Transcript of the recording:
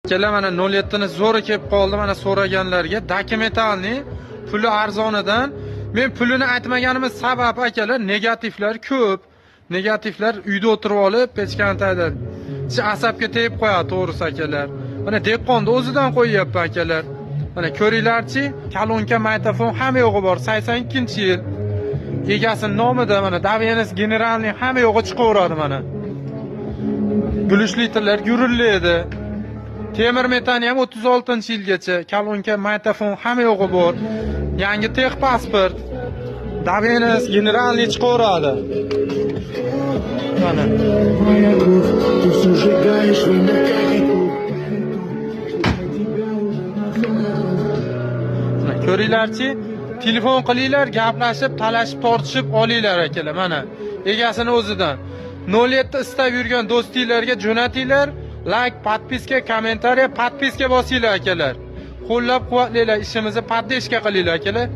Akalar, mana 07 ni zo'ri kelib qoldi mana so'raganlarga. Документальный, puli arzonidan. Men pulini aytmaganimiz sabab, akalar, negativlar ko'p. Negativlar uyda o'tirib olib, pechkani tagida asabga tegib qo'yadi, to'g'risi, akalar. Mana dehqonni o'zidan qo'yyapman, akalar. Mana ko'ringlarchi, kolonka, magnitofon, hamma yo'g'i bor. 82-yil. Egasini nomida, mana доверенность генеральный, hamma yo'g'i chiqaveradi mana. Глушитель lar gurillaydi. Temir metani ham 36-yilgacha, kolonka, magnitofon, hamma yo'g'i bor. Yangi техпаспорт. Доверенность генеральный chiqaveradi. Mana. Моя кровь, ты все сжигаешь во мне, как тебя уже на все готов. Mana ko'ringlarchi, telefon qilinglar, gaplashib, talashib, tortishib olinglar, akalar, mana. Egasini o'zidan. 07 istab yurgan do'stinglarga jo'natinglar. Лайк, подписка, комментария, подписка bosinglar, akalar. Qo'llab-quvvatlanglar ishimizni, поддержка qilinglar, akalar.